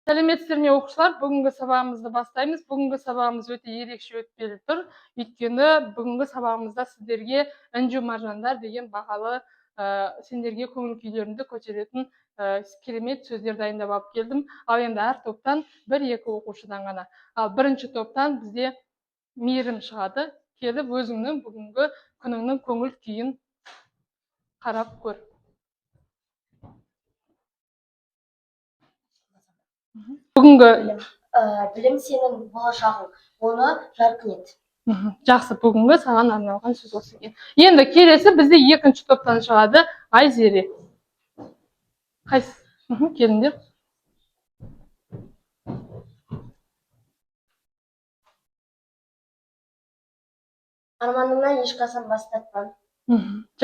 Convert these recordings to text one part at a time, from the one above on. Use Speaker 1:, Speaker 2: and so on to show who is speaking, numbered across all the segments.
Speaker 1: Сәлеметсіздер ме, оқушылар? Бүгінгі сабағымызды бастаймыз. Бүгінгі сабағымыз өте ерекше өтпелі тұр. Өйткені бүгінгі сабағымызда сіздерге інжу маржандар деген бағалы, сендерге көңіл күйлеріңді көтеретін керемет сөздер дайындап алып келдім. Ал енді әр топтан бір-екі оқушыдан ғана. Ал бірінші топтан бізде Мейірім шығады. Келіп өзіңнің бүгінгі күніңнің көңіл күйін қарап көр. Бүгінгі
Speaker 2: Білім сенің болашағың, оны жарқын ет.
Speaker 1: Жақсы, бүгінгі саған арналған сөз осы екен. Енді келесі бізде екінші топтан шығады Айзере. Қайсы? Келіңдер.
Speaker 2: Арманыңнан ешқашан бас тартпа.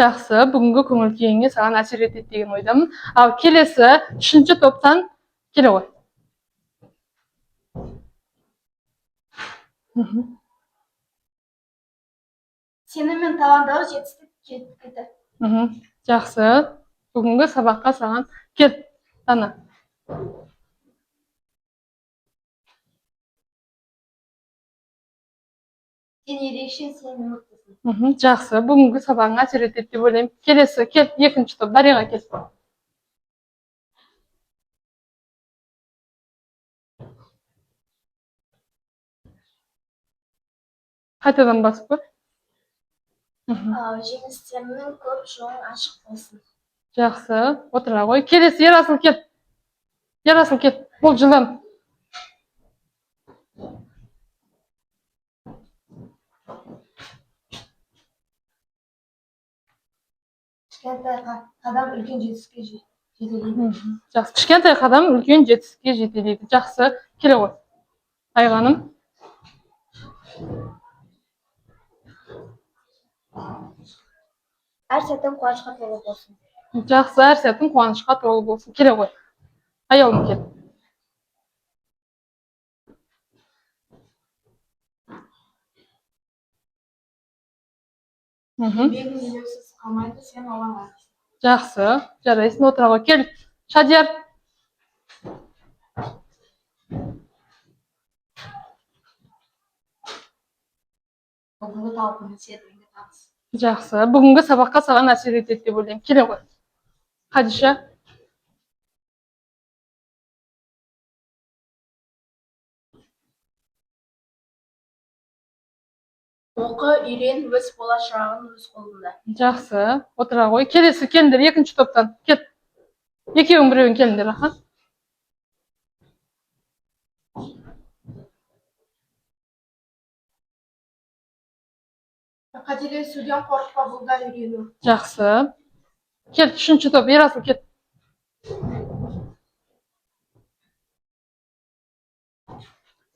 Speaker 1: Жақсы, бүгінгі көңіл күйіңе саған әсер етеді деген ойдамын. Ал келесі үшінші топтан келе ғой.
Speaker 2: Сенім мен таланттар жетістік келтіреді.
Speaker 1: Жақсы, бүгінгі сабаққа саған кел, Дана.
Speaker 2: Сен ерекше, сен мықтысың.
Speaker 1: Жақсы, бүгінгі сабағыңа әсер етеді деп ойлаймын. Келесі, кел, екінші топ, Дариға кел. Қайтадан басып көр.
Speaker 2: Жеңістеріңнің көп, жолың ашық болсын.
Speaker 1: Жақсы, отыра ғой. Келесі Ерасыл кел. Ерасыл кел. Бол, жылдам.
Speaker 2: Кішкентай қадам үлкен жетістікке жетелейді.
Speaker 1: Жақсы, кішкентай қадам үлкен жетістікке жетелейді. Жақсы, келе ғой. Айғаным.
Speaker 2: Әр сәтің қуанышқа толы болсын.
Speaker 1: Жақсы, әр сәтің қуанышқа толы болсын. Келе ғой. Аяулым кел.
Speaker 3: Еңбегің елеусіз қалмайды, сен оған лайықсың.
Speaker 1: Жақсы, жарайсың, отыра ғой. Кел, Шадияр.
Speaker 3: Бүгінгі талпыныс ертеңгі табыс.
Speaker 1: Жақсы, бүгінгі сабаққа саған әсер етеді деп ойлаймын. Келе ғой. Хадиша.
Speaker 3: Оқы, үйрен, өз болашағың өз қолыңда.
Speaker 1: Жақсы, отыра ғой. Келесі келіңдер, екінші топтан. Кел. Екеуің біреуің келіңдер, аха.
Speaker 3: Қателесуден қорықпа, бұл да үйрену.
Speaker 1: Жақсы. Кел, үшінші топ, Ерасыл кел.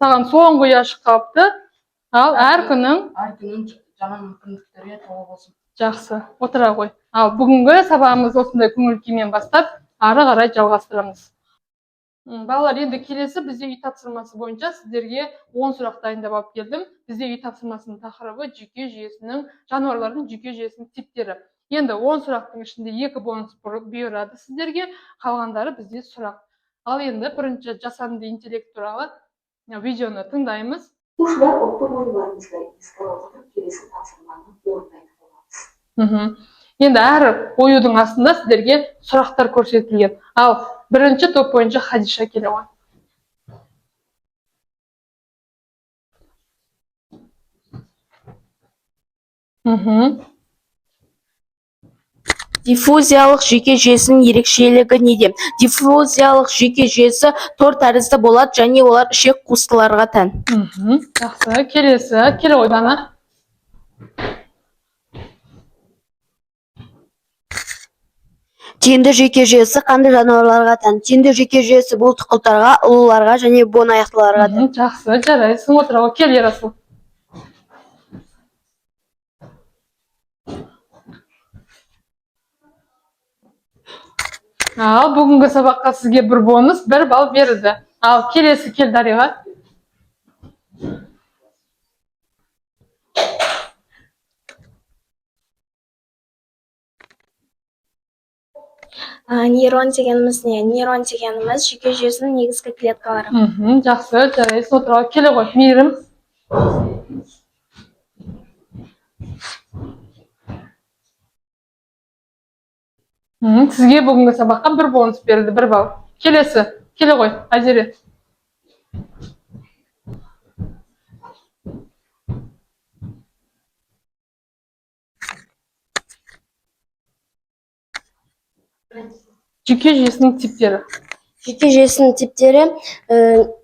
Speaker 1: Саған соңғы ұяшық қалыпты. Ал әр күнің
Speaker 3: Әр күнің жаңа мүмкіндіктерге толы болсын.
Speaker 1: Жақсы, отыра ғой. Ал бүгінгі сабағымыз осындай көңіл күймен бастап, ары қарай жалғастырамыз. Балалар, енді келесі бізде үй тапсырмасы бойынша сіздерге 10 сұрақ дайындап алып келдім. Бізде үй тапсырмасының тақырыбы жүйке жүйесінің, жануарлардың жүйке жүйесінің типтері. Енді 10 сұрақтың ішінде 2 бонус бұйырады сіздерге, қалғандары бізде сұрақ. Ал енді бірінші жасанды интеллект туралы видеоны тыңдаймыз.
Speaker 4: Оқушылар ұлттық оюларымызды еске ала отырып, келесі тапсырманы орындайтын боламыз.
Speaker 1: Енді әр оюдың астында сіздерге сұрақтар көрсетілген. Ал бірінші топ бойынша Хадиша келе ғой.
Speaker 5: Диффузиялық жүйке жүйесінің ерекшелігі неде? Диффузиялық жүйке жүйесі тор тәрізді болады және олар ішек қуыстыларға тән.
Speaker 1: Жақсы, келесі, келе ғой, Дана.
Speaker 2: Түйінді жүйке жүйесі қандай жануарларға тән? Түйінді жүйке жүйесі бұл тұқылтарға, ұлуларға және буынаяқтыларға тән.
Speaker 1: Жақсы, жарайсың, отыра ғой. Кел, Ерасыл. Ал бүгінгі сабаққа сізге бір бонус, 1 балл берілді. Ал келесі кел, Дариға.
Speaker 3: Нейрон дегеніміз не? Нейрон дегеніміз жүйке жүйесінің негізгі клеткалары.
Speaker 1: Жақсы, жарайсың, отыра ғой. Келе ғой, Мейірім. Сізге бүгінгі сабаққа бір бонус берілді, бір балл. Келесі, келе ғой, Айзере. Жүйке жүйесінің типтері.
Speaker 2: Жүйке жүйесінің типтері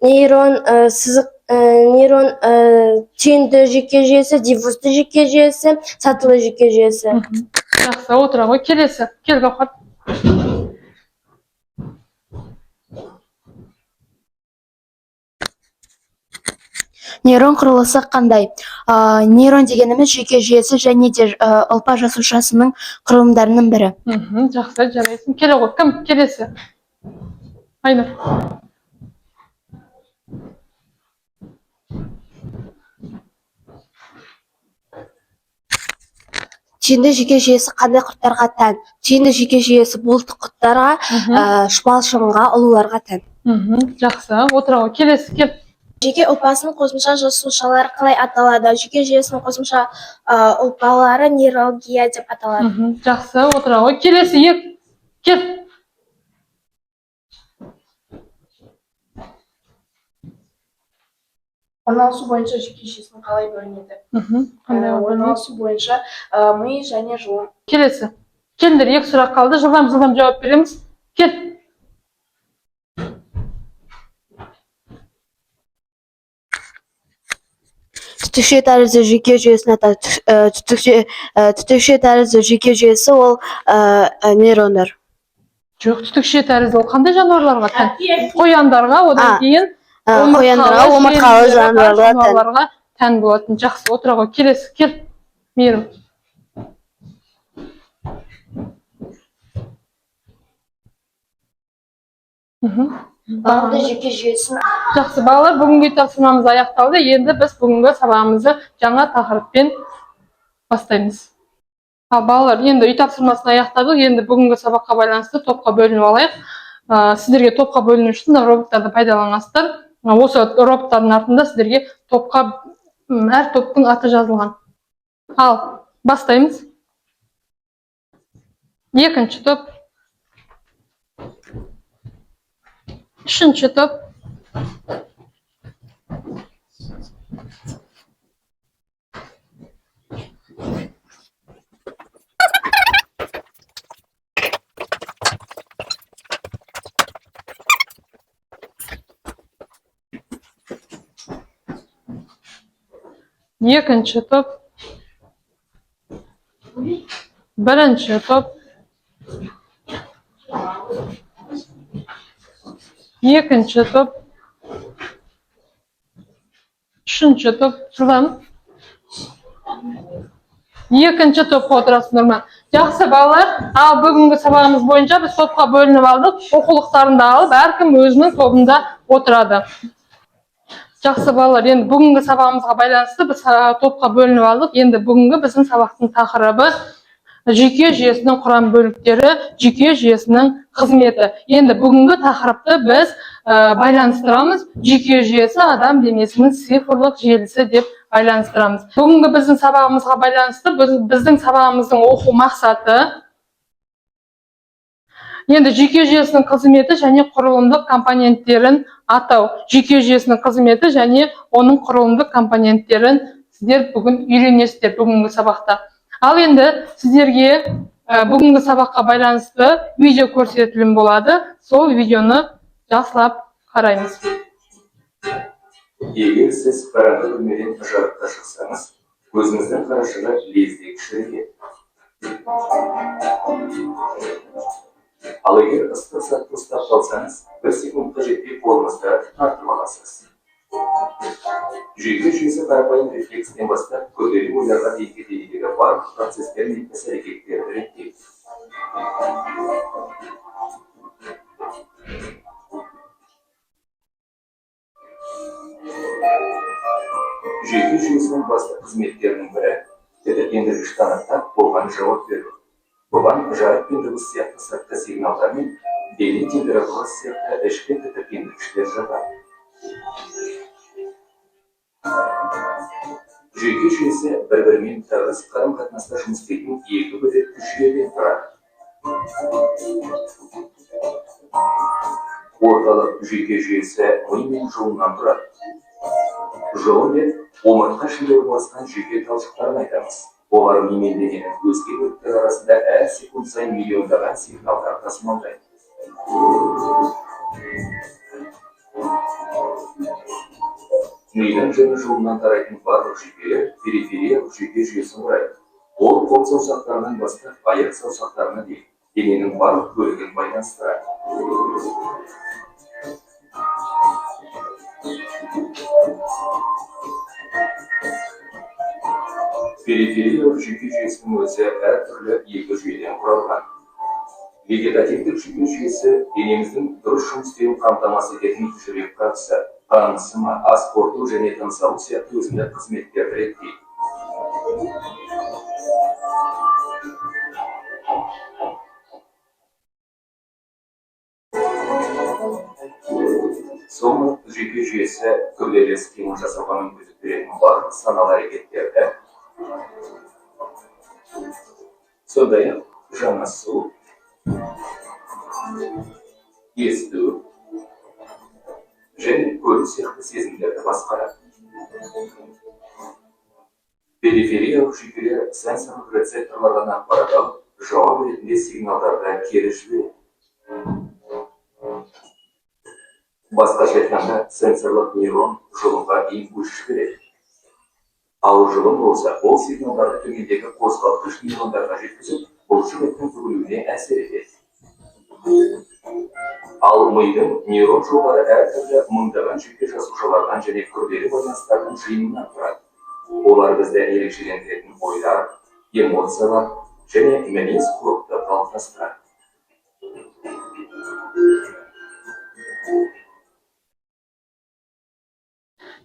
Speaker 2: нейрон, сызық, нейрон, түйінді жүйке жүйесі, диффузды жүйке жүйесі, сатылы жүйке жүйесі.
Speaker 1: Жақсы, отыра ғой. Келесі, кел, Гауһар.
Speaker 6: Нейрон құрылысы қандай? Нейрон дегеніміз жүйке жүйесі және де ұлпа жасушасының құрылымдарының бірі.
Speaker 1: Жақсы, жарайсың. Келе ғой. Кім? Келесі. Айнұр.
Speaker 2: Түйінді жүйке жүйесі қандай құрттарға тән? Түйінді жүйке жүйесі бұлт құрттарға, шұбалшынға, ұлуларға тән.
Speaker 1: Жақсы, отыра ғой. Келесі, кел.
Speaker 3: Жүйке ұлпасының қосымша жасушалары қалай аталады? Жүйке жүйесінің қосымша ұлпалары нейрогия деп аталады.
Speaker 1: Жақсы, отыра ғой. Келесі, екі. Кел.
Speaker 3: Орналасу бойынша жүйке жүйесінің қалай бөлінеді?
Speaker 1: Қандай орналасу?
Speaker 3: Орналасу бойынша ми және жұлын.
Speaker 1: Келесі. Келіңдер, екі сұрақ қалды. Жылдам, жылдам жауап береміз. Кел.
Speaker 2: Түтікше тәрізді жүйке жүйесін ата. Түтікше тәрізді жүйке жүйесі ол нейрондар.
Speaker 1: Жоқ, түтікше тәрізді ол қандай жануарларға тән? Қояндарға, одан
Speaker 2: А,
Speaker 1: кейін
Speaker 2: Қояндарға, омыртқалы жануарларға тән.
Speaker 1: жануарларға тән болатын. Жақсы, отыра ғой. Келесі, кел. Мейірім.
Speaker 2: Бағымды жүйке жүйесін
Speaker 1: Жақсы, балалар, бүгінгі үй тапсырмамыз аяқталды. Енді біз бүгінгі сабағымызды жаңа тақырыппен бастаймыз. Ал балалар, енді үй тапсырмасын аяқтадық. Енді бүгінгі сабаққа байланысты топқа бөлініп алайық. Сіздерге топқа бөліну үшін роботтарды пайдаланасыздар. Осы роботтардың артында сіздерге топқа әр топтың аты жазылған. Ал, бастаймыз. Екінші топ. Үшінші топ. Екінші топ. Бірінші топ. Екінші топ. Үшінші топ. Жылдам. Екінші топқа отырасың, Нұрман. Жақсы, балалар. Ал бүгінгі сабағымыз бойынша біз топқа бөлініп алдық. Оқулықтарын да алып, әркім өзінің тобында отырады. Жақсы, балалар, енді бүгінгі сабағымызға байланысты біз топқа бөлініп алдық. Енді бүгінгі біздің сабақтың тақырыбы жүйке жүйесінің құрам бөліктері, жүйке жүйесінің қызметі. Енді бүгінгі тақырыпты біз байланыстырамыз. Жүйке жүйесі адам денесінің цифрлық желісі деп байланыстырамыз. Бүгінгі біздің сабағымызға байланысты біздің сабағымыздың оқу мақсаты енді жүйке жүйесінің қызметі және құрылымдық компоненттерін атау. Жүйке жүйесінің қызметі және оның құрылымдық компоненттерін сіздер бүгін үйренесіздер бүгінгі сабақта. Ал енді сіздерге бүгінгі сабаққа байланысты видео көрсетілім болады. Сол видеоны жақсылап қараймыз.
Speaker 7: Егер сіз қараңғы бөлмеден жарыққа шықсаңыз, көзіңіздің қарашығы лезде кішірейеді. Ал егер ыстық затты ұстап қалсаңыз, бір секундқа жетпей қолыңызды тартып аласыз. Жүйке жүйесі қарапайым рефлекстен бастап күрделі ойларға дейінгі денедегі барлық процестер мен іс әрекеттерді реттейді. Жүйке жүйесінің басты қызметтерінің бірі тітіркендіргішті анықтап, оған жауап беру. Бұған жарық пен дыбыс сияқты сыртқы сигналдар мен дене температурасы сияқты ішкі тітіркендіргіштер жатады. Жүйке жүйесі бір-бірімен тығыз қарым-қатынаста жұмыс істейтін екі бөлек жүйеден тұрады. Орталық жүйке жүйесі ми мен жұлыннан тұрады. Жұлын деп омыртқа ішінде орналасқан жүйке талшықтарын айтамыз. Олар ми мен дененің өзге бөліктері арасында әр секунд сайын миллиондаған сигналдар тасымалдайды. Мидың және жұлыннан тарайтын барлық жүйкелер перифериялық жүйке жүйесін құрайды. Ол қол саусақтарынан бастап аяқ саусақтарына дейін дененің барлық бөлігін байланыстырады. Перифериялық жүйке жүйесінің өзі әртүрлі екі жүйеден құралған. Вегетативтік жүйке жүйесі денеміздің дұрыс жұмыс істеуін қамтамасыз ететін жүрек қағысы, қан қысымы, ас қорыту және тыныс алу сияқты өзіндік қызметтерді реттейді. Сомалық жүйке жүйесі күрделі іс қимыл жасауға мүмкіндік беретін барлық саналы әрекеттерді, сондай-ақ жанасу, есту және көру сияқты сезімдерді басқарады. Перифериялық жүйкелер сенсорлық рецепторлардан ақпарат алып, жауап ретінде сигналдарды кері жібереді. Басқаша айтқанда, сенсорлық нейрон жұлынға импульс жібереді. Ал жұлын болса, ол сигналдарды төмендегі қозғалтқыш нейрондарға жеткізіп, бұлшық еттің бүгілуіне әсер етеді. Ал мидың нейрон жолдары әртүрлі мыңдаған жүйке жасушалардан және күрделі байланыстардың жиынынан тұрады. Олар бізді ерекшелендіретін ойлар, эмоциялар және мінез құлықты қалыптастырады.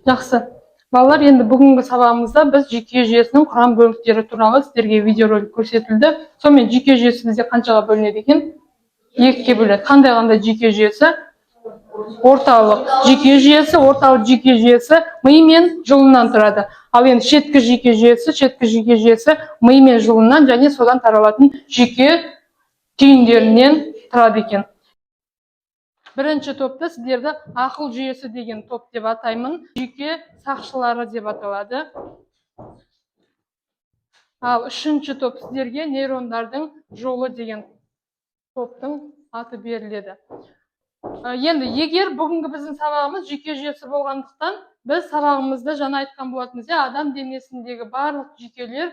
Speaker 1: Жақсы. Балалар, енді бүгінгі сабағымызда біз жүйке жүйесінің құрам бөліктері туралы сіздерге видеоролик көрсетілді. Сонымен жүйке жүйесі бізде қаншаға бөлінеді екен? Екіге бөлінеді. Қандай-қандай жүйке жүйесі? Орталық жүйке жүйесі, орталық жүйке жүйесі ми мен жұлыннан тұрады. Ал енді шеткі жүйке жүйесі, шеткі жүйке жүйесі ми мен жұлыннан және содан таралатын жүйке түйіндерінен тұрады екен. Бірінші топты сіздерді ақыл жүйесі деген топ деп атаймын. Жүйке сақшылары деп аталады. Ал үшінші топ сіздерге нейрондардың жолы деген топтың аты беріледі. Енді егер бүгінгі біздің сабағымыз жүйке жүйесі болғандықтан, біз сабағымызды жаңа айтқан болатынбыз, иә, адам денесіндегі барлық жүйкелер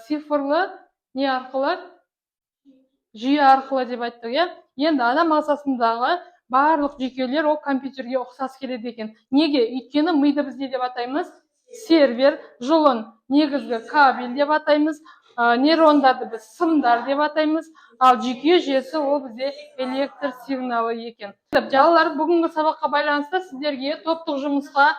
Speaker 1: цифрлы не арқылы, жүйе арқылы деп айттық, иә. Енді адам ағзасындағы барлық жүйкелер ол компьютерге ұқсас келеді екен. Неге? Өйткені миды біз не деп атаймыз? Сервер, жұлын негізгі кабель деп атаймыз, нейрондарды біз сымдар деп атаймыз, ал жүйке жүйесі ол бізде электр сигналы екен. Балалар, бүгінгі сабаққа байланысты сіздерге топтық жұмысқа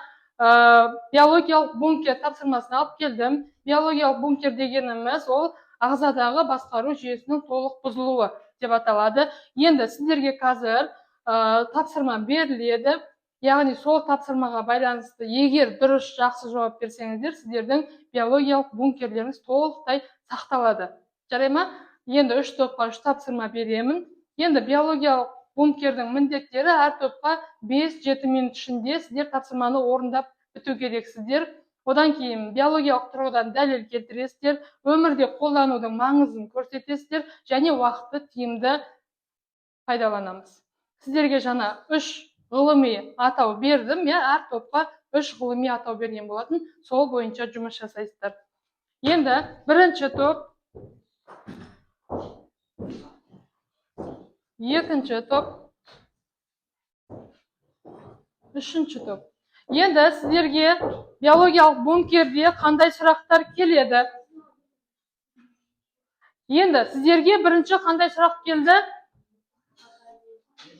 Speaker 1: биологиялық бункер тапсырмасын алып келдім. Биологиялық бункер дегеніміз ол ағзадағы басқару жүйесінің толық бұзылуы деп аталады. Енді сіздерге қазір тапсырма беріледі. Яғни сол тапсырмаға байланысты егер дұрыс жақсы жауап берсеңіздер, сіздердің биологиялық бункерлеріңіз толықтай сақталады. Жарай ма? Енді үш топқа үш тапсырма беремін. Енді биологиялық бункердің міндеттері әр топқа 5-7 минут ішінде сіздер тапсырманы орындап біту керексіздер. Одан кейін биологиялық тұрғыдан дәлел келтіресіздер, өмірде қолданудың маңызын көрсетесіздер және уақытты тиімді пайдаланамыз. Сіздерге жаңа 3 ғылыми атау бердім, иә, әр топқа 3 ғылыми атау берген болатын, сол бойынша жұмыс жасайсыздар. Енді бірінші топ, екінші топ, үшінші топ. Енді сіздерге биологиялық бункерде қандай сұрақтар келеді? Енді сіздерге бірінші қандай сұрақ келді?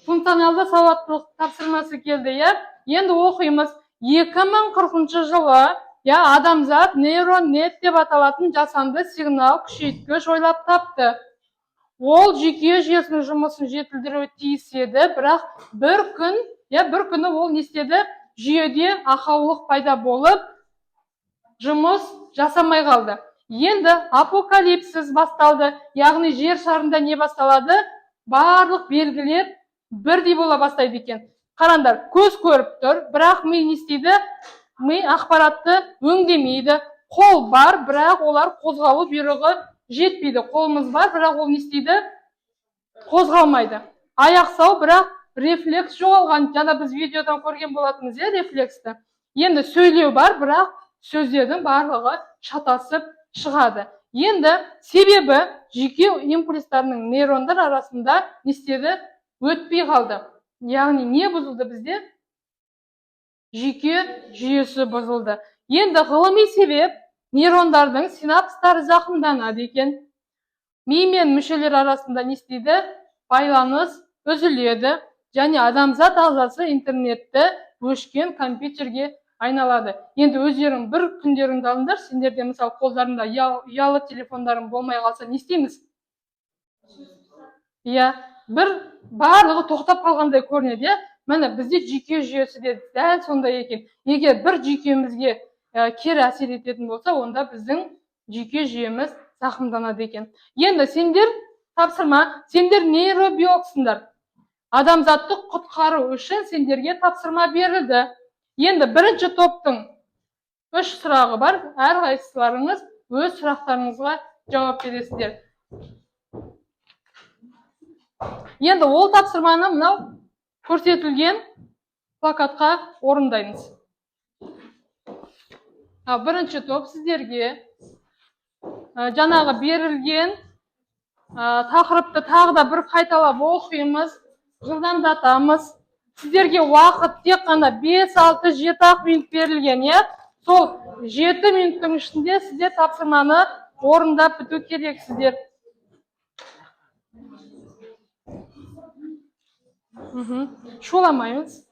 Speaker 1: Функционалды сауаттылық тапсырмасы келді, иә? Енді оқимыз. 2040 жылы, иә, адамзат нейронет деп аталатын жасанды сигнал күшейткіш ойлап тапты. Ол жүйке жүйесінің жұмысын жетілдіруі тиіс еді, бірақ бір күн, иә, бір күні ол не істеді? Жүйеде ақаулық пайда болып, жұмыс жасамай қалды. Енді апокалипсис басталды, яғни жер шарында не басталады? Барлық белгілер бірдей бола бастайды екен. Қараңдар, көз көріп тұр, бірақ ми не істейді? Ми ақпаратты өңдемейді. Қол бар, бірақ олар қозғалу бұйрығы жетпейді. Қолымыз бар, бірақ ол не істейді? Қозғалмайды. Аяқ сау, бірақ рефлекс жоғалған. Жаңа біз видеодан көрген болатынбыз, иә, рефлексті. Енді сөйлеу бар, бірақ сөздердің барлығы шатасып шығады. Енді себебі жүйке импульстарының нейрондар арасында не істеді? Өтпей қалды. Яғни не бұзылды бізде? Жүйке жүйесі бұзылды. Енді ғылыми себеп: нейрондардың синапстары зақымданады екен. Ми мен мүшелер арасында не істейді? Байланыс үзіледі және адамзат ағзасы интернетті өшкен компьютерге айналады. Енді өздерің бір күндеріңді алыңдар, сендерде, мысалы, қолдарында ұялы телефондарың болмай қалса, не істейміз? Иә, бір барлығы тоқтап қалғандай көрінеді, иә. Міне, бізде жүйке жүйесі де дәл сондай екен. Егер бір жүйкемізге кері әсер ететін болса, онда біздің жүйке жүйеміз зақымданады екен. Енді сендер тапсырма, сендер нейробиологсыңдар. Адамзатты құтқару үшін сендерге тапсырма берілді. Енді бірінші топтың үш сұрағы бар. Әрқайсыларыңыз өз сұрақтарыңызға жауап бересіздер. Енді ол тапсырманы мынау көрсетілген плакатқа орындаймыз. Бірінші топ, сіздерге жаңағы берілген тақырыпты тағы да бір қайталап оқимыз, жылдамдатамыз. Сіздерге уақыт тек қана 5, 6, 7 ақ минут берілген, иә? Сол 7 минуттың ішінде сіздер тапсырманы орындап біту керексіздер. Шуламаймыз.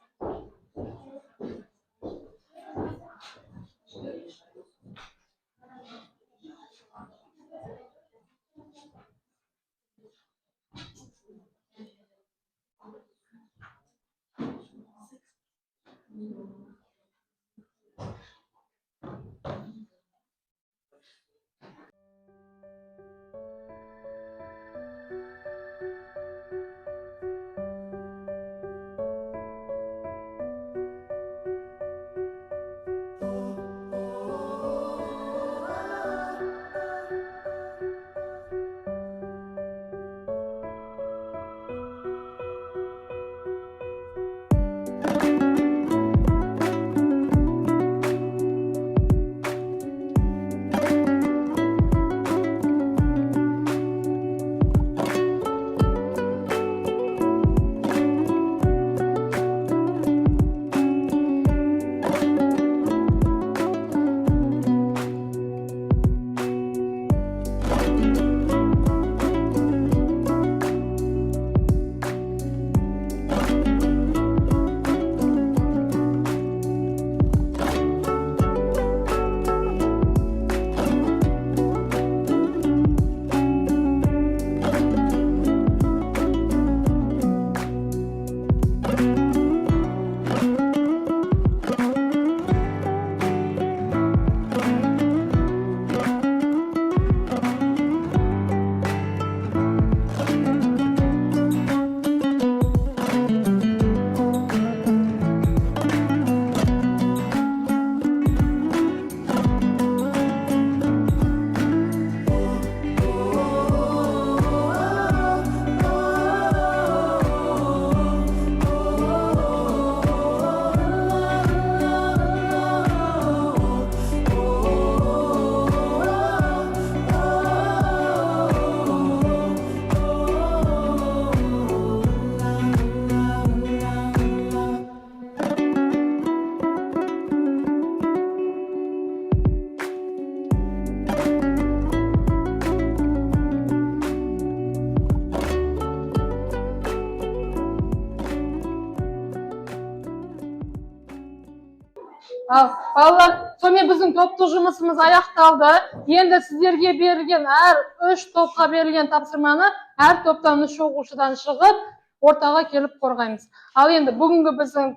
Speaker 1: Ал балалар, сонымен біздің топтық жұмысымыз аяқталды. Енді сіздерге берілген, әр үш топқа берілген тапсырманы Әр топтан үш оқушыдан шығып, ортаға келіп қорғаймыз. Ал енді бүгінгі біздің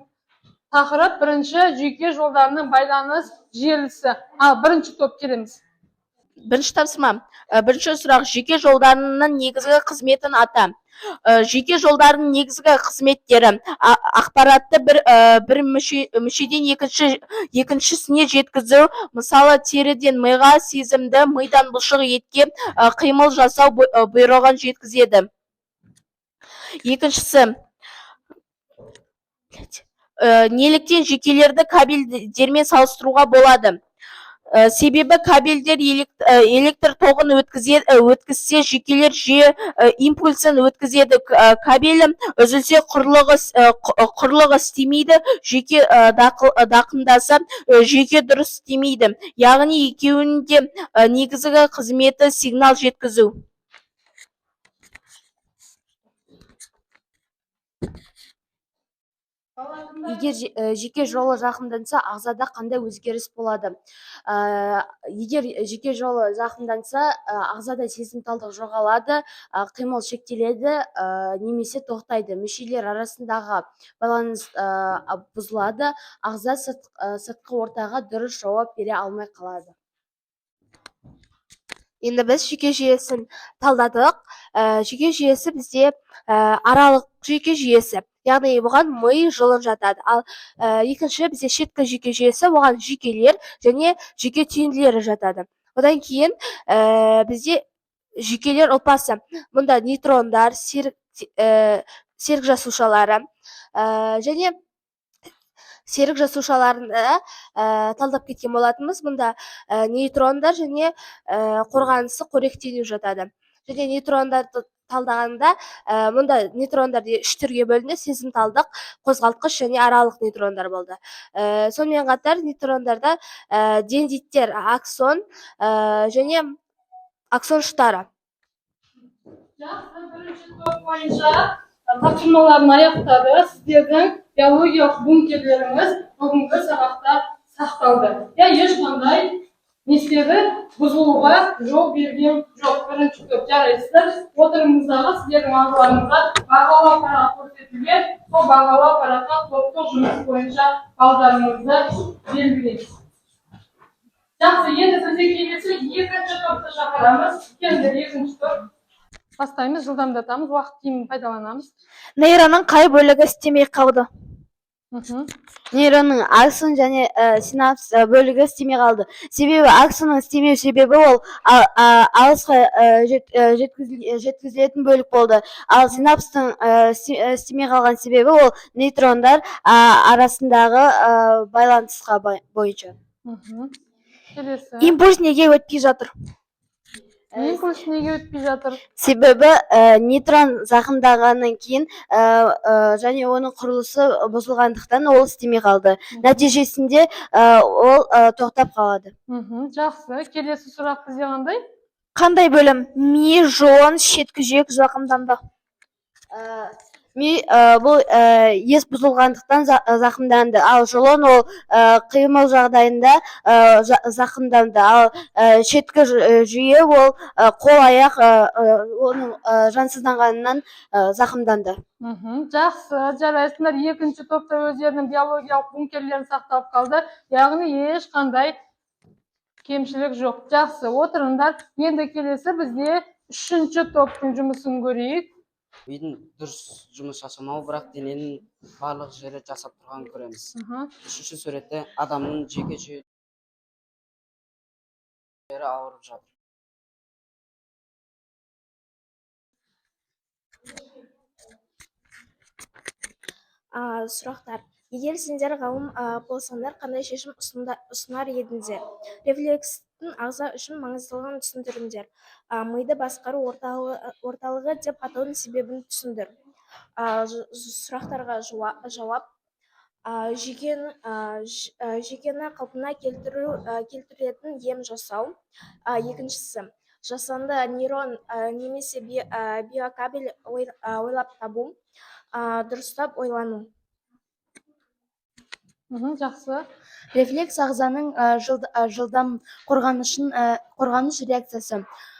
Speaker 1: тақырып бірінші жүйке жолдарының байланыс желісі. Ал бірінші топ, келеміз.
Speaker 5: Бірінші тапсырма. Бірінші сұрақ: жүйке жолдарының негізгі қызметін ата. Жүйке жолдарының негізгі қызметтері: ақпаратты бір мүшеден екіншісіне жеткізу, мысалы, теріден миға сезімді, мидан бұлшық етке қимыл жасау бұйрығын жеткізеді. Екіншісі: неліктен жүйкелерді кабельдермен салыстыруға болады? Себебі кабельдер электр тоғын өткізсе, жүйкелер жүйе импульсін өткізеді. Кабелі үзілсе, құрылғы істемейді, жүйке зақымданса, жүйке дұрыс істемейді. Яғни екеуінің де негізгі қызметі сигнал жеткізу.
Speaker 8: Егер жүйке жолы зақымданса, ағзада қандай өзгеріс болады? Егер жүйке жолы зақымданса, ағзада сезімталдық жоғалады, қимыл шектеледі немесе тоқтайды, мүшелер арасындағы байланыс бұзылады, ағза сыртқы ортаға дұрыс жауап бере алмай қалады.
Speaker 3: Енді біз жүйке жүйесін талдадық. Жүйке жүйесі бізде аралық жүйке жүйесі, яғни бұған ми, жұлын жатады. Ал екінші бізде шеткі жүйке жүйесі, оған жүйкелер және жүйке түйінділері жатады. Одан кейін бізде жүйкелер ұлпасы, мұнда нейтрондар, серік жасушалары және серік жасушаларында талдап кеткен болатынбыз. Мұнда нейтрондар және қорғанысы қоректену жатады. Және нейтрондарды талдағанда, мұнда нейтрондар үш түрге бөлінді: сезімталдық, қозғалтқыш және аралық нейтрондар болды. Сонымен қатар нейтрондарда дендриттер, аксон және аксон ұштары.
Speaker 1: Жақсы, бірінші топ бойынша тапсырмаларын аяқтады. Сіздердің биологиялық бункерлеріңіз бүгінгі сабақта сақталды. Иә, ешқандай не істеді, бұзылуға жол берген жоқ. Бірінші топ, жарайсыздар. Отырыңыздағы сіздердің алдыларыңызға бағалау парағы көрсетілген. Сол бағалау параққа топтық жұмыс бойынша балдарыңызды белгілейсіз. Жақсы, енді бізде келесі екінші топты шақырамыз. Келіңдер, екінші топ. Бастаймыз, жылдамдатамыз, уақыт тиімді пайдаланамыз.
Speaker 3: Нейронның қай бөлігі істемей қалды?
Speaker 9: Нейронның аксон және синапс бөлігі істемей қалды. Себебі аксонның істемеу себебі ол алысқа жеткізілетін бөлік болды. Ал синапстың істемей қалған себебі ол нейтрондар арасындағы байланысқа бойынша.
Speaker 1: Келесі.
Speaker 3: Импульс неге өтпей жатыр?
Speaker 1: Импульс неге өтпей жатыр?
Speaker 9: Себебі нейтрон зақымданғаннан кейін және оның құрылысы бұзылғандықтан ол істемей қалды. Нәтижесінде ол тоқтап қалады.
Speaker 1: Жақсы. Келесі сұрақ бізде қандай?
Speaker 3: Қандай бөлім: ми, жұлын, шеткі жүйек зақымданды?
Speaker 9: Ми бұл ес бұзылғандықтан зақымданды. Ал жұлын ол қимыл жағдайында зақымданды. Ал шеткі жүйе ол қол, аяқ оның жансызданғанынан зақымданды.
Speaker 1: Жақсы, жарайсыңдар. Екінші топта өздерінің биологиялық бункерлерін сақтап қалды. Яғни ешқандай кемшілік жоқ. Жақсы, отырыңдар. Енді келесі бізде үшінші топтың жұмысын көрейік.
Speaker 10: Мидың дұрыс жұмыс жасамауы, бірақ дененің барлық жері жасап тұрғанын көреміз. Үшінші суретте адамның жүйке жүйелері ауырып жатыр.
Speaker 3: Сұрақтар. Егер сендер ғалым болсаңдар, қандай шешім ұсынар едіңдер? Рефлекстің ағза үшін маңыздылығын түсіндіріңдер. Миды басқару орталығы деп атаудың себебін түсіндір. Сұрақтарға жауап. Жүйкені қалпына келтіретін ем жасау. Екіншісі, жасанды нейрон немесе биокабель ойлап табу. Дұрыстап ойлану.
Speaker 1: Жақсы.
Speaker 6: Рефлекс ағзаның жылдам қорғаныш реакциясы.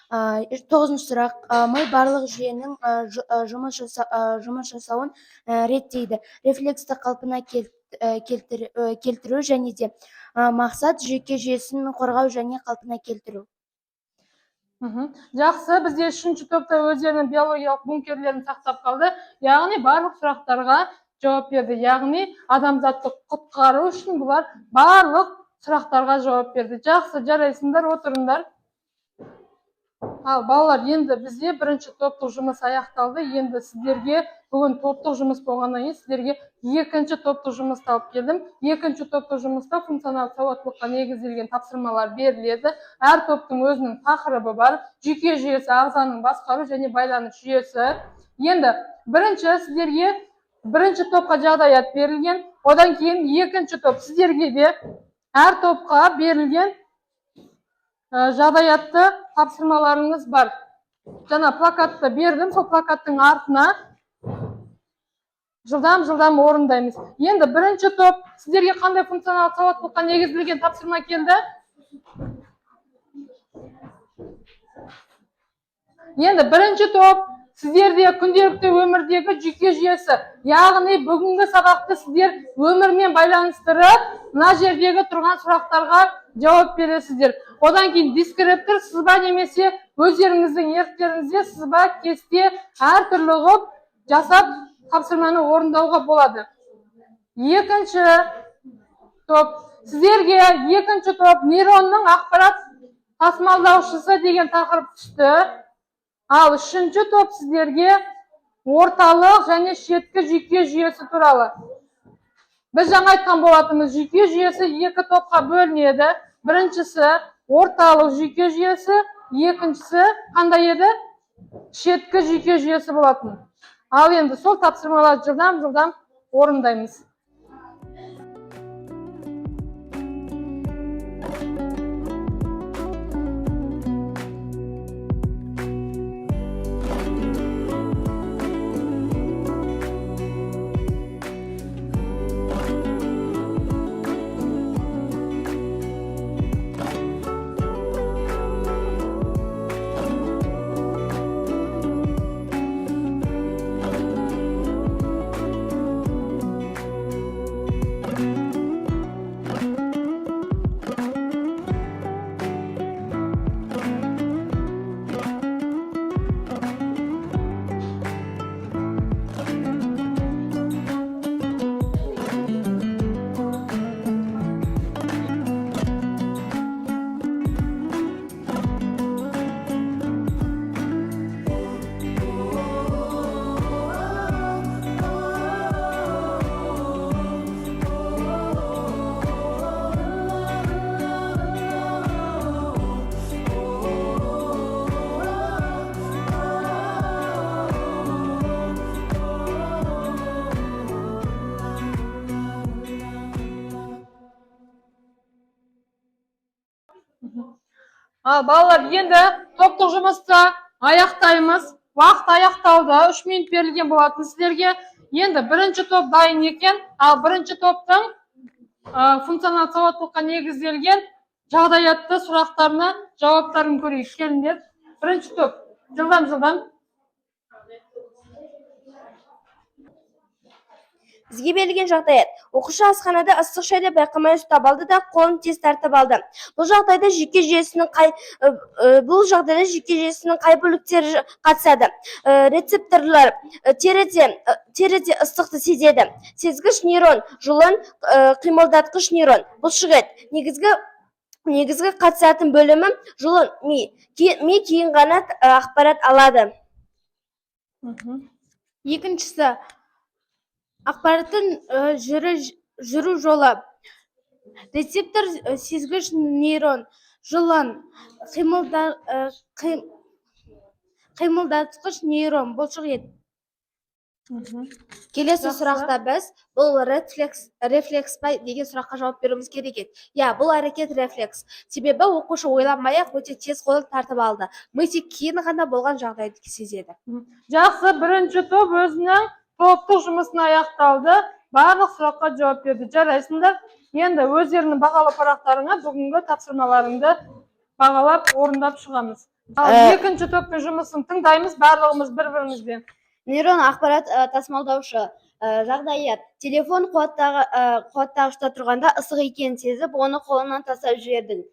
Speaker 6: Тоғызыншы сұрақ. Ми барлық жүйенің жұмыс жасауын реттейді. Рефлексті қалпына келтіру және де мақсат жүйке жүйесін қорғау және қалпына келтіру.
Speaker 1: Жақсы, бізде үшінші топта өздерінің биологиялық бункерлерін сақтап қалды. Яғни барлық сұрақтарға жауап берді. Яғни адамзатты құтқару үшін бұлар барлық сұрақтарға жауап берді. Жақсы, жарайсыңдар, отырыңдар. Ал балалар, енді бізде бірінші топтық жұмыс аяқталды. Енді сіздерге бүгін топтық жұмыс болғаннан кейін сіздерге екінші топтық жұмысты алып келдім. Екінші топтық жұмыста функционалды сауаттылыққа негізделген тапсырмалар беріледі. Әр топтың өзінің тақырыбы бар. Жүйке жүйесі, ағзаның басқару және байланыс жүйесі. Енді бірінші сіздерге бірінші топқа жағдаят берілген, одан кейін екінші топ сіздерге де әр топқа берілген жағдаятты тапсырмаларыңыз бар. Жаңа плакатты бердім, сол плакаттың артына жылдам-жылдам орындаймыз. Енді бірінші топ сіздерге қандай функционалды сауаттылыққа негізделген тапсырма келді? Енді бірінші топ сіздерде күнделікті өмірдегі жүйке жүйесі, яғни бүгінгі сабақты сіздер өмірмен байланыстырып, мына жердегі тұрған сұрақтарға жауап бересіздер. Одан кейін дескриптор сызба немесе өздеріңіздің еріктеріңізде сызба, кесте әртүрлі қылып жасап тапсырманы орындауға болады. Екінші топ сіздерге екінші топ нейронның ақпарат тасымалдаушысы деген тақырып түсті. Ал үшінші топ сіздерге орталық және шеткі жүйке жүйесі туралы. Біз жаңа айтқан болатынбыз, жүйке жүйесі екі топқа бөлінеді. Біріншісі орталық жүйке жүйесі, екіншісі қандай еді? Шеткі жүйке жүйесі болатын. Ал енді сол тапсырмаларды жылдам-жылдам орындаймыз. Ал балалар, енді топтық жұмысты аяқтаймыз. Уақыт аяқталды. 3 минут берілген болатын сіздерге. Енді бірінші топ дайын екен. Ал бірінші топтың функционалды сауаттылыққа негізделген жағдаятты сұрақтарына жауаптарын көрейік. Келіңдер. Бірінші топ. Жылдам-жылдам.
Speaker 2: Бізге берілген жағдаят. Оқушы асханада ыстық шайды байқамай ұстап алды да қолын тез тартып алды. Бұл жағдайда жүйке жүйесінің қай, бұл жағдайда жүйке жүйесінің қай бөліктері қатысады? Рецепторлар терезе ыстықты сезеді. Сезгіш нейрон, жұлын, қимылдатқыш нейрон, бұлшықет. Негізгі қатысатын бөлімі жұлын, ми. Ми кейін ғана ақпарат алады.
Speaker 3: Екіншісі ақпараттың жүру жолы. Рецептор, сезгіш нейрон, жұлын, қимылдатқыш нейрон, бұлшық ет. Келесі сұрақта біз бұл рефлекс па деген сұраққа жауап беруіміз керек еді. Иә, бұл әрекет рефлекс. Себебі оқушы ойланбай-ақ өте тез қолын тартып алды. Ми тек кейін ғана болған жағдайды сезеді.
Speaker 1: Жақсы, бірінші топ өзінің топтық жұмысын аяқталды. Барлық сұраққа жауап берді. Жарайсыңдар. Енді өздерінің бағалы парақтарыңа бүгінгі тапсырмаларыңды бағалап, орындап шығамыз. Ал екінші топтың жұмысын тыңдаймыз барлығымыз бір бірімізден.
Speaker 9: Нейрон ақпарат тасымалдаушы. Жағдаят: телефон қуаттағышта тұрғанда ысық екенін сезіп, оны қолынан тастап жібердің.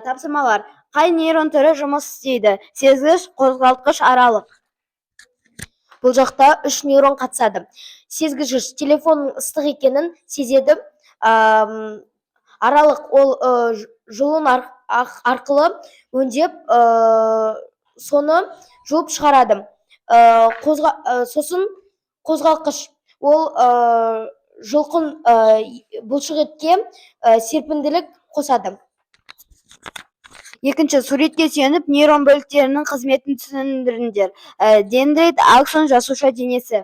Speaker 9: Тапсырмалар: қай нейрон түрі жұмыс істейді? Сезгіш, қозғалтқыш, аралық.
Speaker 2: Бұл жақта үш нейрон қатысады. Сезгіш телефонның ыстық екенін сезеді. Аралық ол жұлын арқылы өңдеп, соны жұлып шығарады. Сосын қозғалтқыш ол жұлқын бұлшық етке серпімділік қосады.
Speaker 9: Екінші суретке сүйеніп, нейрон бөліктерінің қызметін түсіндіріңдер. Дендрит, аксон, жасуша денесі.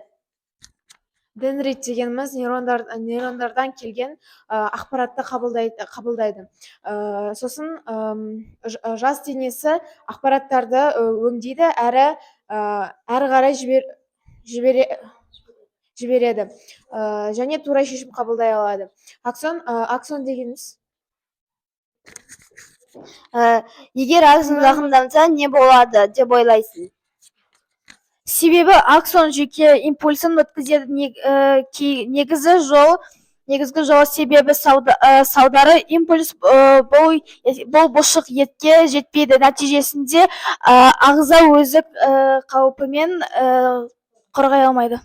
Speaker 11: Дендрит дегеніміз нейрондардан келген ақпаратты қабылдайды. Сосын жас денесі ақпараттарды өңдейді әрі әрі қарай жібереді. Және тура шешім қабылдай алады. Аксон дегеніміз
Speaker 9: Егер аксон зақымданса, не болады деп ойлайсың?
Speaker 12: Себебі аксон жүйке импульсын өткізеді. Негізгі жол, себебі салдары импульс бұл бұлшық етке жетпейді, нәтижесінде ағза өзі қаупімен қорғай алмайды.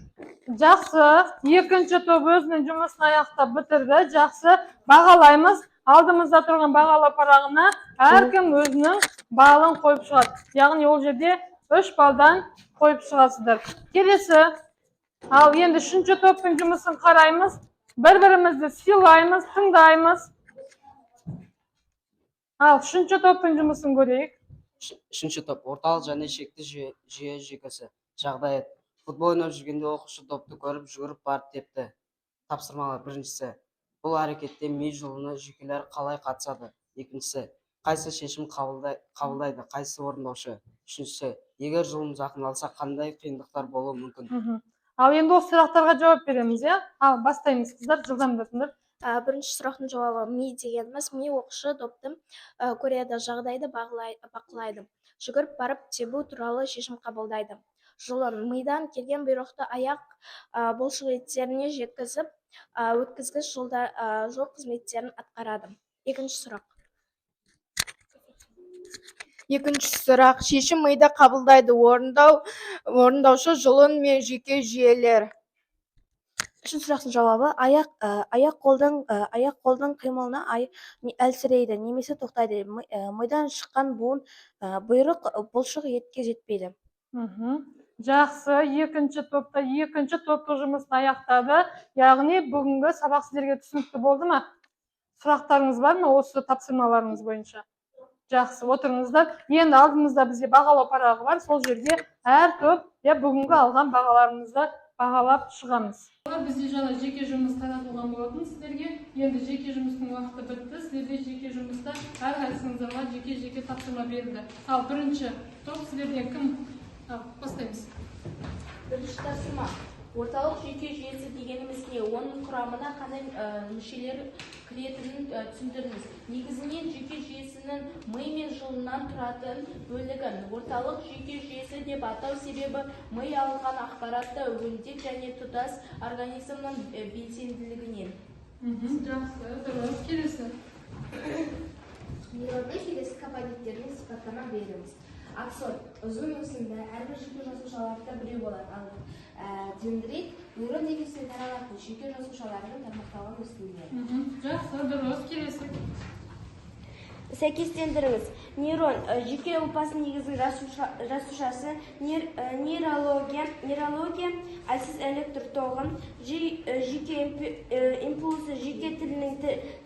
Speaker 1: Жақсы, екінші топ өзінің жұмысын аяқтап бітірді. Жақсы, бағалаймыз. Алдымызда тұрған бағалау парағына әркім өзінің балын қойып шығады. Яғни ол жерде 3 балдан қойып шығасыздар. Келесі. Ал енді үшінші топтың жұмысын қараймыз. Бір-бірімізді сыйлаймыз, тыңдаймыз. Ал үшінші топтың жұмысын көрейік.
Speaker 10: Үшінші топ: орталық және шекті жүйе жүйкесі. Жағдаят: футбол ойнап жүргенде оқушы допты көріп, жүгіріп барып тепті. Тапсырмалар: біріншісі, бұл әрекетте ми жұлыны жүйкелері қалай қатысады? Екіншісі, қайсы шешім қабылдайды, қайсы орындаушы? Үшіншісі, егер жұлын зақымдалса, қандай қиындықтар болуы мүмкін?
Speaker 1: Ал енді осы сұрақтарға жауап береміз, иә? Ал бастаймыз, қыздар, жылдамдатыңдар.
Speaker 13: Бірінші сұрақтың жауабы: ми дегеніміз, ми оқушы допты көреді, жағдайды бақылайды, жүгіріп барып тебу туралы шешім қабылдайды. Жұлын мидан келген бұйрықты аяқ бұлшық еттеріне жеткізіп, өткізгіш жол қызметтерін атқарады. Екінші сұрақ.
Speaker 12: Екінші сұрақ: шешім мида қабылдайды, орындаушы жұлын мен жүйке жүйелер.
Speaker 6: Үшінші сұрақтың жауабы: аяқ қолдың қимылына әлсірейді немесе тоқтайды. Мидан шыққан буын бұйрық бұлшық етке жетпейді.
Speaker 1: Жақсы, екінші топта екінші топтық жұмысын аяқтады. Яғни бүгінгі сабақ сіздерге түсінікті болды ма? Сұрақтарыңыз бар ма осы тапсырмаларыңыз бойынша? Жақсы, отырыңыздар. Енді алдымызда бізде бағалау парағы бар. Сол жерде әр топ бүгінгі алған бағаларымызды бағалап шығамыз. Бізде жаңа жеке жұмыс таратылған болатын сіздерге. Енді жеке жұмыстың уақыты бітті. Сіздерде жеке жұмыста әрқайсыңыздарға жеке-жеке тапсырма берілді. Ал бірінші топ сіздерден кім? Ал, бастаймыз.
Speaker 5: Бірінші тапсырма. Орталық жүйке жүйесі дегеніміз не? Оның құрамына қандай мүшелер кіретінін түсіндіріңіз. Негізінен жүйке жүйесінің ми мен жұлыннан тұратын бөлігін орталық жүйке жүйесі деп атау себебі ми алынған ақпаратты өңдеп және тұтас организмнің белсенділігінен.
Speaker 1: Жақсы, дұрыс. Келесі.
Speaker 14: Нейронның келесі компоненттеріне сипаттама беріңіз. Аксон ұзын өсімді, әрбір жүйке жасушаларында біреу болады. Ал дендрит нейрон денесіне таралатын жүйке жасушаларының тармақталған өсінділері.
Speaker 1: Жақсы, дұрыс. Келесі.
Speaker 2: Сәйкестендіріңіз. Нейрон жүйке ұлпасының негізгі жасушасы, нейрология, әлсіз электр тоғы, жүйке импульсі, жүйке тілінің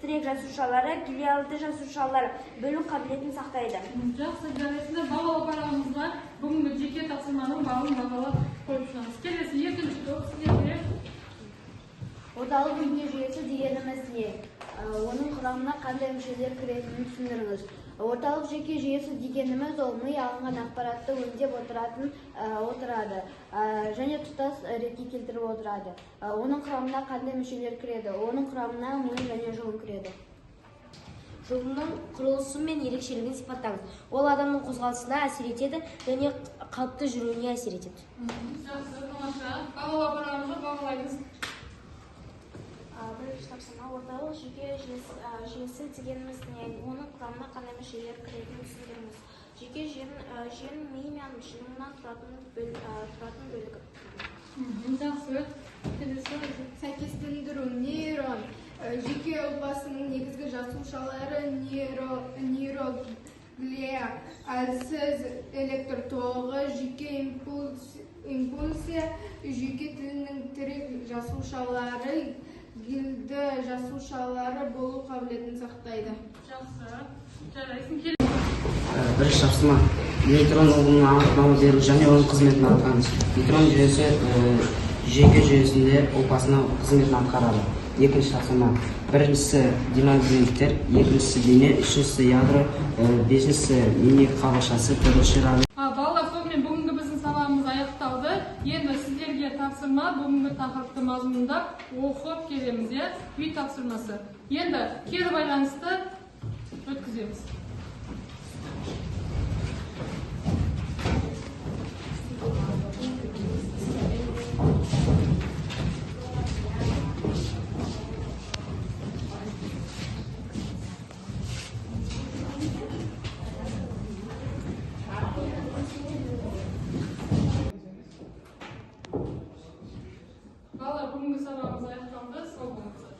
Speaker 2: тірек жасушалары, глиалды жасушалар бөлу қабілетін сақтайды.
Speaker 1: Жақсы, жарайсыңдар. Бағалау парағымызға бүгінгі жеке тапсырманың балын бағалап қойып шығамыз. Келесі екінші топ сіздерге.
Speaker 14: Орталық жүйке жүйесі дегеніміз не? Оның құрамына қандай мүшелер кіретінін түсіндіріңіз. Орталық жүйке жүйесі дегеніміз ол ми алынған ақпаратты өңдеп отырады және тұтас ретке келтіріп отырады. Оның құрамына қандай мүшелер кіреді? Оның құрамына ми және жұлын кіреді.
Speaker 15: жұлынның құрылысы мен ерекшелігін сипаттаңыз. Ол адамның қозғалысына әсер етеді және қалыпты жүруіне әсер етеді.
Speaker 1: Жақсы, тамаша. Балалар, барамыз, бағалаймыз.
Speaker 13: Бірінші тапсырма. Орталық жүйке жүйесі дегеніміз не? Оның құрамына қандай мүшелер кіретінін түсіндіріңіз. Жүйке жүйенің ми мен жұлыннан тұратын бөлігі.
Speaker 1: Жақсы. Келесі.
Speaker 12: Сәйкестендіру. Нейрон жүйке ұлпасының негізгі жасушалары, нейроглия әлсіз электр тоғы, жүйке импульсі, жүйке тілінің тірек жасушалары, гилді жасушалары болу қабілетін сақтайды.
Speaker 1: Жақсы. Жарайсың.
Speaker 10: Бірінші тапсырма. Нейтрон ұғымына анықтама беру және оның қызметін анықтаңыз. Нейтрон жүйесі жүйке жүйесінде ұлпасына қызметін атқарады. Екінші тапсырма. Біріншісі динамиктер, екіншісі дене, үшіншісі ядро, бесіншісі миник қабықшасы, төртінші рады.
Speaker 1: Балалар, сонымен бүгінгі біздің сабағымыз аяқталды. Енді сіздерге тапсырма, бүгінгі тақырыпты мазмұндап оқып келеміз, иә? Үй тапсырмасы. Енді кері байланысты өткіземіз. Балалар, бүгінгі сабағымыз аяқталды. Сау болыңыздар.